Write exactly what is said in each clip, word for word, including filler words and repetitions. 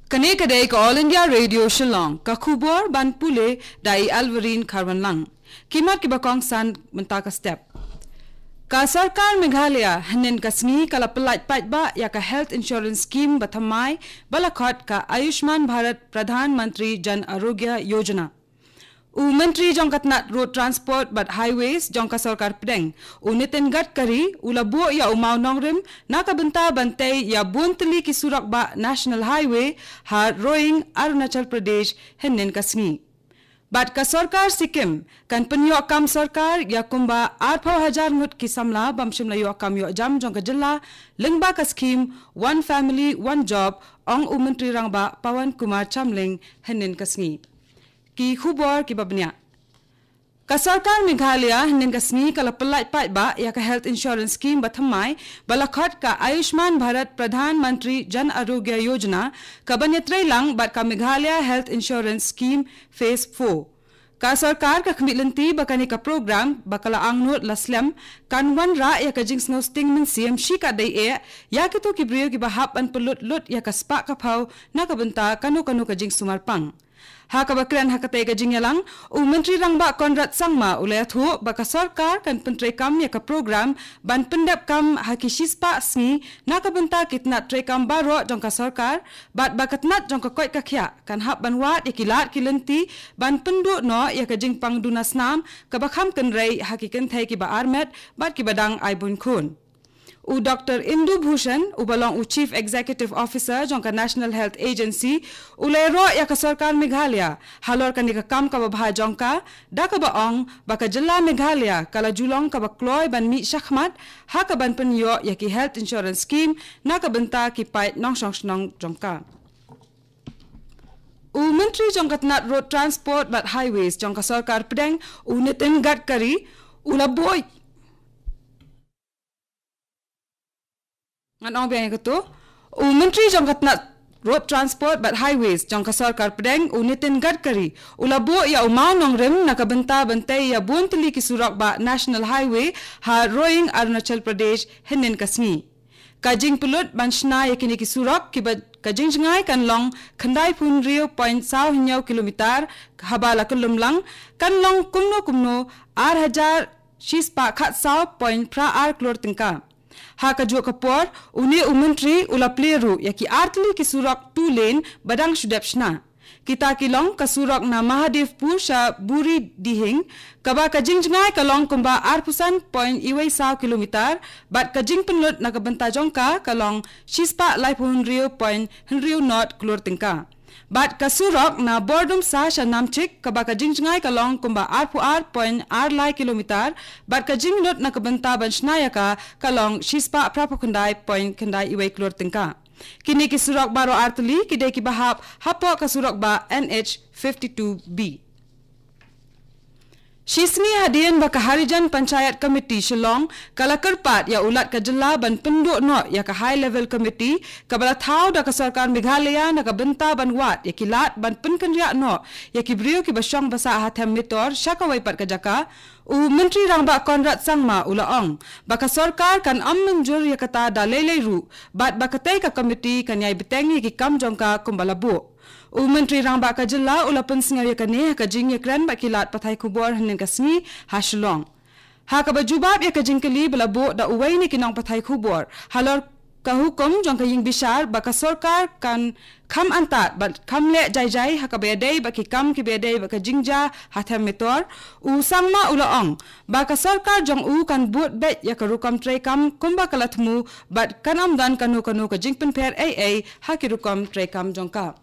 Kane ka dei ka All India Radio Shillong, ka khubor ban pule da i Alvarin Kharwanlang. Ki mat kiba kongsan mynta ka step. Ka sorkar Meghalaya hynnin ka sngi ka la pyllait paidbah ïa ka health insurance scheme ba thymmai ba la khot ka Ayushman Bharat Pradhan Mantri Jan Arogya Yojana. U Myntri jong ka tnat Road Transport bad Highways jong ka sorkar pdeng, u Nitin Gadkari, u la buh ïa u mawnongrim na ka bynta ban tei ïa bun tylli ki surok bah National Highway ha Roing, Arunachal Pradesh hynnin ka sngi. Bad ka sorkar Sikkim kan pynïoh kam sorkar ïa kumba arphew hajar ngut ki samla bym shym la ïoh kam ïoh jam jong ka jylla lyngba ka skhim One Family One Job, ong u Myntri Rangbah Pawan Kumar Chamling hynnin ka sngi. Ki khubor kiba bniah. Ka sorkar Meghalaya hynnin ka sngi ka la pyllait paidbah ïa ka health insurance scheme ba thymmai ba la khot ka Ayushman Bharat Pradhan Mantri Jan Arogya Yojana, kaban ïatreilang bad ka Meghalaya Health Insurance Scheme Phase four. Ka sorkar ka khmih lynti ba kane ka program ba ka la angnud la slem kan wanrah ïa ka jingsngewsting mynsiem shikatdei eh ïa kito ki briew kiba hap ban pynlut lut ïa ka spah ka phew na ka bynta kano kano ka jingsumar pang. Ha kaba kren ha katei ka jingïalang, u Myntri Rangbah Conrad Sangma u la ïathuh ba ka sorkar kan pyntreikam ïa ka program ban pyndep kam ha ki shispah sngi na ka bynta ki tnat treikam baroh jong ka sorkar, bad ba ka tnat jong ka koit ka khiah kan hap ban wad ïa ki lad ki lynti ban pynduh noh ïa ka jingpang duna snam kaba kham kynrei ha ki kynthei kiba armet bad kiba dang ai bun khun. U Doktor Indu Bhushan, uba long u Chief Executive Officer jong ka National Health Agency, u la ïaroh ïa ka sorkar Meghalaya halor kane ka kam kaba bha jong ka, da kaba ong ba ka jylla Meghalaya ka la ju long kaba kloi ban mih shakhmat ha kaban pynïoh ïa ki health insurance scheme na ka bynta ki paid nongshong shnong jong ka. U Myntri jong ka tnat Road Transport bad Highways jong ka sorkar pdeng, u Nitin Gadkari, u la buh Ngan ong biang ïa kato. U Myntri jong ka tnat Road Transport bad Highways jong ka sorkar pdeng, u Nitin Gadkari, u la buh ïa u mawnongrim na ka bynta ban tei ïa bun tylli ki surok bah National Highway ha Roing, Arunachal Pradesh hynnin ka sngi. Ka jingpynlut ban shna ïa kine ki surok kiba ka jingjngai kan long khyndai phew hynriew point saw hynñiew kilometer, haba la kyllum lang kan long kumno kumno ar hajar shispah khatsaw point phra ar klur tyngka. Ha kajuh ka por, une u Myntri u la plie ruh ïa ki artylli ki surok two lane ba dang shu dep shna. Kita ki long ka surok na Mahadevpur sha Buridihing, kaba ka jingjngai ka long kumba arphew san point wei saw kilometer, bad ka jingpynlut na ka bynta jong ka ka long shispah laiphew hynriew point hynriew not klur tyngka. Bad ka surok na Bordumsa sha Namchik, kaba ka jingjngai ka long kumba arphew ar point ar lai kilometer, bad ka jinglut na ka bynta ban shna ïa ka ka long shispah phraphew khyndai point khyndai wei klur tyngka. Kine ki surok baroh artylli ki dei kiba hap hapoh ka surok bah N H fifty-two B. Shisngi hadien ba ka Harijan Panchayat Committee Shillong ka la kyrpad ïa u Lat ka jylla ban pynduh noh ïa ka High Level Committee kaba la thaw da ka sorkar Meghalaya na ka bynta ban wad ïa ki lad ban pynkynriah noh ïa ki briew kiba shong ba sah ha them mitor sha kawei pat ka jaka, u Myntri Rangbah Conrad Sangma u la ong ba ka sorkar kan ym mynjur ïa kata da lei lei ruh, bad ba katei ka committee kan ïai bteng ïa ki kam jong ka kumba la buh. U Myntri Rangbah ka jylla u la pynsngew ïa kane ha ka jingïakren bad ki lad pathai khubor hynnin ka sngi ha Shillong. Ha kaba jubab ïa ka jingkylli ba la buh da uwei na ki nongpathai khubor halor ka hukum jong ka ïing bishar ba ka sorkar kan kham antad bad kham leh jai jai ha kaba ïadei bad ki kam kiba ïadei bad ka jingjia ha them mitor, u Sangma u la ong ba ka sorkar jong u kan bud beit ïa ka rukom treikam kumba ka la thmu, bad kan ym don kano kano ka jingpynpher ei ei ha ki rukom treikam jong ka.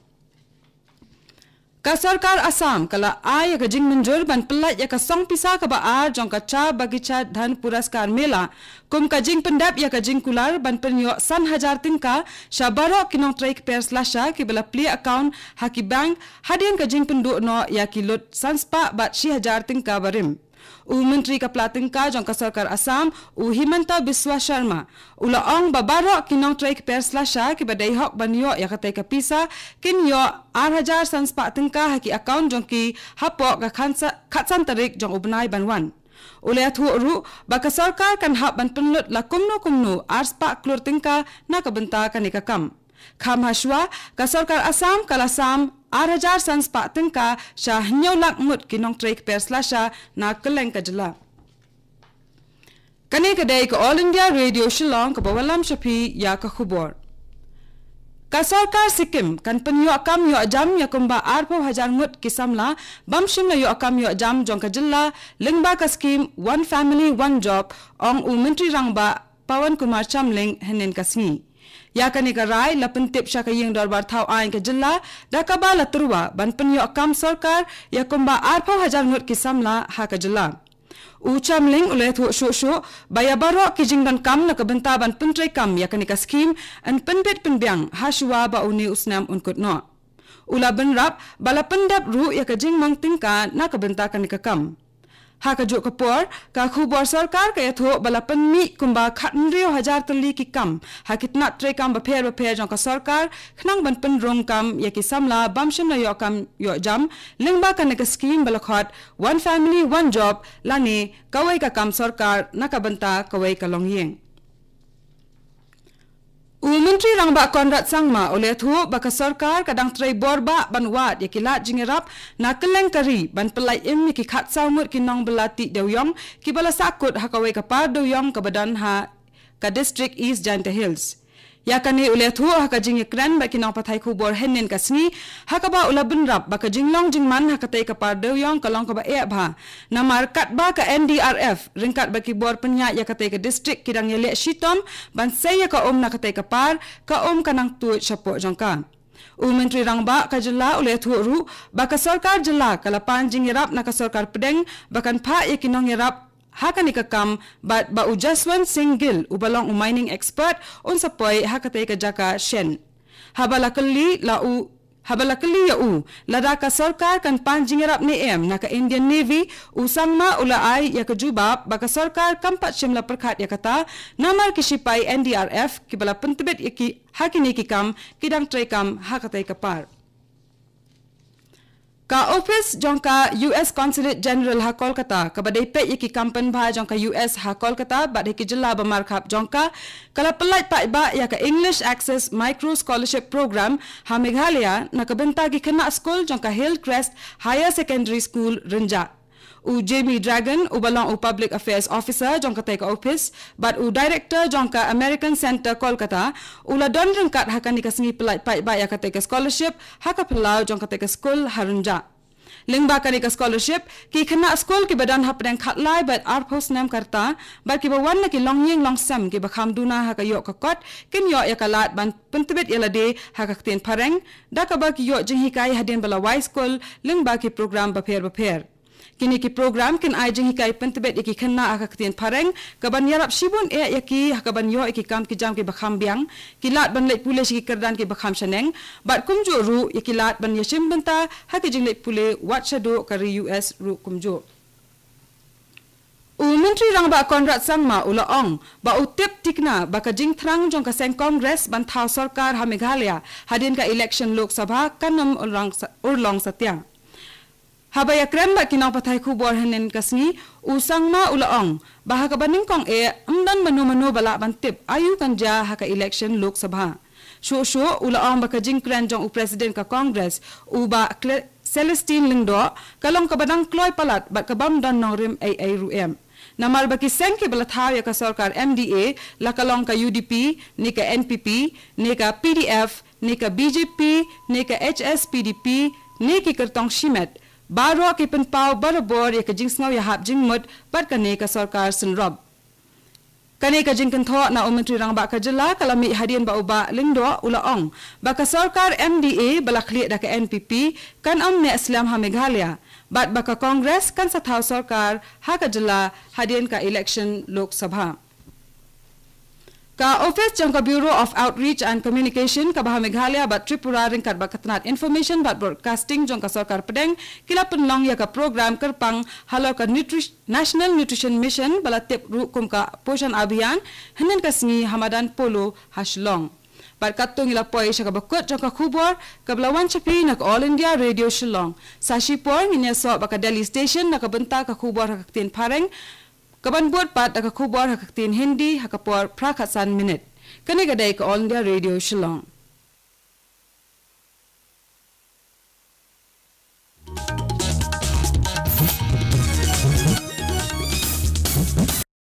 Ka sorkar Assam ka la ai ïa ka jingmynjur ban pyllait ïa ka song pisa kaba ar jong ka Cha Bagicha Dhan Puraskar Mela kum ka jingpyndep ïa ka jingkular ban pynïoh san hajar tyngka sha baroh ki nongtrei kper slasha kiba la plie account ha ki bank hadien ka jingpynduh noh ïa ki lut san spah bad shi hajar tyngka barim. U Myntri ka pla tyngka jong ka sorkar Assam, u Himanta Biswa Sharma, u la ong ba baroh ki nongtrei kper slasha kiba dei hok ban ïoh ïa katei ka pisa kin ïoh ar hajar san spah tyngka ha ki account jong ki hapoh ka khansa-, khatsan tarik jong u bnai ban wan. U la ïathuh ruh ba ka sorkar kan hap ban pynlut la kumno kumno ar spah klur tyngka na ka bynta kane ka kam. Kham hashwa, ka sorkar Assam ka la sam ar hajar san spah tyngka sha hynñiew lak ngut ki nongtrei kper slasha na kylleng ka jylla. Kane ka dei ka All India Radio Shillong kaba wallam sha phi ïa ka khubor. Ka sorkar Sikkim kan pynïoh kam ïoh jam ïa kumba arphew hajar ngut ki samla bym shym la ïoh kam ïoh jam jong ka jylla lyngba ka skim One Family One Job, ong u Myntri Rangbah Pawan Kumar Chamling hynnin ka sngi. Ïa kane ka rai la pyntip sha ka ïing dorbar thaw aiñ ka jylla da kaba la tyrwa ban pynïoh kam sorkar ïa kumba arphew hajar ngut ki samla ha ka jylla. U Chamling u la ïathuh shuh shuh ba ïa baroh ki jingdonkam na ka bynta ban pyntrei kam ïa kane ka skim yn pynbit pynbiang hashwa ba une u snem un kut noh. U la bynrap ba la pyndep ruh ïa ka jingmong tyngka na ka bynta kane ka kam. Ha kajuh ka por, ka khubor sorkar ka ïathuh ba la pynmih kumba khathynriew hajar tylli ki kam ha ki tnat treikam bapher bapher jong ka sorkar khnang ban pynrung kam ïa ki samla bym shym la ïoh kam ïoh jam lyngba kane ka skim ba la khot One Family One Job lane kawei ka kam sorkar na ka bynta kawei ka longïing. U Myntri Rangbah Conrad Sangma u la ïathuh ba ka sorkar ka dang trei bor bah ban wad ïa ki lad jingïarap na kylleng ka ri ban pynlait im ïa ki khatsaw ngut ki nongbylla tih dewïong kiba la sahkut ha kawei ka par dewïong kaba don ha ka district East Jaintia Hills. Ïa kane u la ïathuh ha ka jingïakren bad ki nongpathai khubor hynnin ka sngi ha kaba u la bynrap ba ka jinglong jingman ha katei ka par dewïong ka long kaba eh bha. Namar katba ka N D R F ryngkat bad ki bor pynïaid ïa katei ka district ki dang ïaleh shitom ban sei ïa ka um na katei ka par, ka um ka nang tuid shapoh jong ka. U Myntri Rangbah ka jylla u la ïathuh ruh ba ka sorkar jylla ka la pan jingïarap na ka sorkar pdeng ba kan phah ïa ki nongïarap ha kane ka kam bad ba u Jaswant Singh Gill uba long u mining expert un sa poi ha katei ka jaka shen. Haba la kylli la u Haba la kylli ïa u lada ka sorkar kan pan jingïarap ne em na ka Indian Navy, u Sangma u la ai ïa ka jubab ba ka sorkar kam pat shym la pyrkhat ïa kata, namar ki shipai N D R F kiba la pyntbit ïa ki ha kine ki kam ki dang treikam ha katei ka par. Ka ophis jong ka U S Consulate General ha Kolkata kaba dei peit ïa ki kam pynbha jong ka U S ha Kolkata bad ha ki jylla ba markhap jong ka, ka la pynlait paidbah ïa ka English Access Micro Scholarship Program ha Meghalaya na ka bynta ki khynnah skul jong ka Hillcrest Higher Secondary School Rynjah. U Jamie Dragon uba long u Public Affairs Officer jong katei ka ophis bad u Director jong ka American Centre Kolkata u la don ryngkat ha kane ka sngi pynlait paidbah ïa katei ka scholarship ha ka phyllaw jong katei ka skul ha Rynjah. Lyngba kane ka scholarship, ki khynnah skul kiba don hapdeng khatlai bad arphew snem ka rta bad kiba wan na ki longïing longsem kiba kham duna ha ka ïoh ka kot kin ïoh ïa ka lad ban pyntbit ïa lade ha ka ktien phareng da kaba ki ïoh jinghikai hadien ba la wai skul lyngba ki program bapher bapher. Kine ki program kin ai jinghikai pyntbit ïa ki khynnah ha ka ktien phareng kaban ïarap shibun eh ïa ki ha kaban ïoh ïa ki kam ki jam kiba kham biang, ki lad ban leit pule sha ki kyrdan kiba kham shaneng bad kumjuh ruh ïa ki lad ban ïashim bynta ha ki jingleit pule wat shaduh ka ri U S ruh kumjuh. U Myntri Rangbah Conrad Sangma u la ong ba u tip thikna ba ka jingthrang jong ka seng Congress ban thaw sorkar ha Meghalaya hadien ka election Lok Sabha kan ym urlong sa-, urlong satia. Haba ïakren bad ki nongpathai khubor hynnin ka sngi, u Sangma u la ong ba ha kaba nyngkong eh ym don mano mano ba lah ban tip aïu kan jia ha ka election Lok Sabha. Shuh shuh u la ong ba ka jingkren jong u President ka Congress, u Bah Cle-, Celestine Lyngdoh, ka long kaba dang kloi palat bad ka bym don nongrim ei ei ruh em. Namar ba ki seng kiba la thaw ïa ka sorkar M D A la ka long ka U D P, ne ka N P P, ne ka P D F, ne ka B J P, ne ka H S P D P, ne ki kyrtong shimet, baroh ki pynpaw barabor ïa ka jingsngew ïahap jingmut bad kane ka sorkar synrop. Kane ka jingkynthoh na u Myntri Rangbah ka jylla ka la mih hadien ba u Bah Lyngdoh u la ong ba ka sorkar M D A ba la khlieh da ka N P P kan ym neh slem ha Meghalaya bad ba ka Congress kan sa thaw sorkar ha ka jylla hadien ka election Lok Sabha. Ka ophis jong ka Bureau of Outreach and Communication kaba ha Meghalaya bad Tripura ryngkat bad ka tnat Information bad Broadcasting jong ka sorkar pdeng ki la pynlong ïa ka program kyrpang halor ka Nutri-, National Nutrition Mission ba la tip ruh kum ka Poshan Abhiyan hynnin ka sngi ha madan Polo ha Shillong. Bad katto ngi la poi sha kaba kut jong ka khubor kaba la wan sha phi na ka All India Radio Shillong. Sa shipor ngin ïasoh bad ka Delhi Station na ka bynta ka khubor ha ka ktien phareng, kaban bud pat da ka khubor ha ka ktien Hindi ha ka por phra khatsan minit. Kane ka dei ka All India Radio Shillong.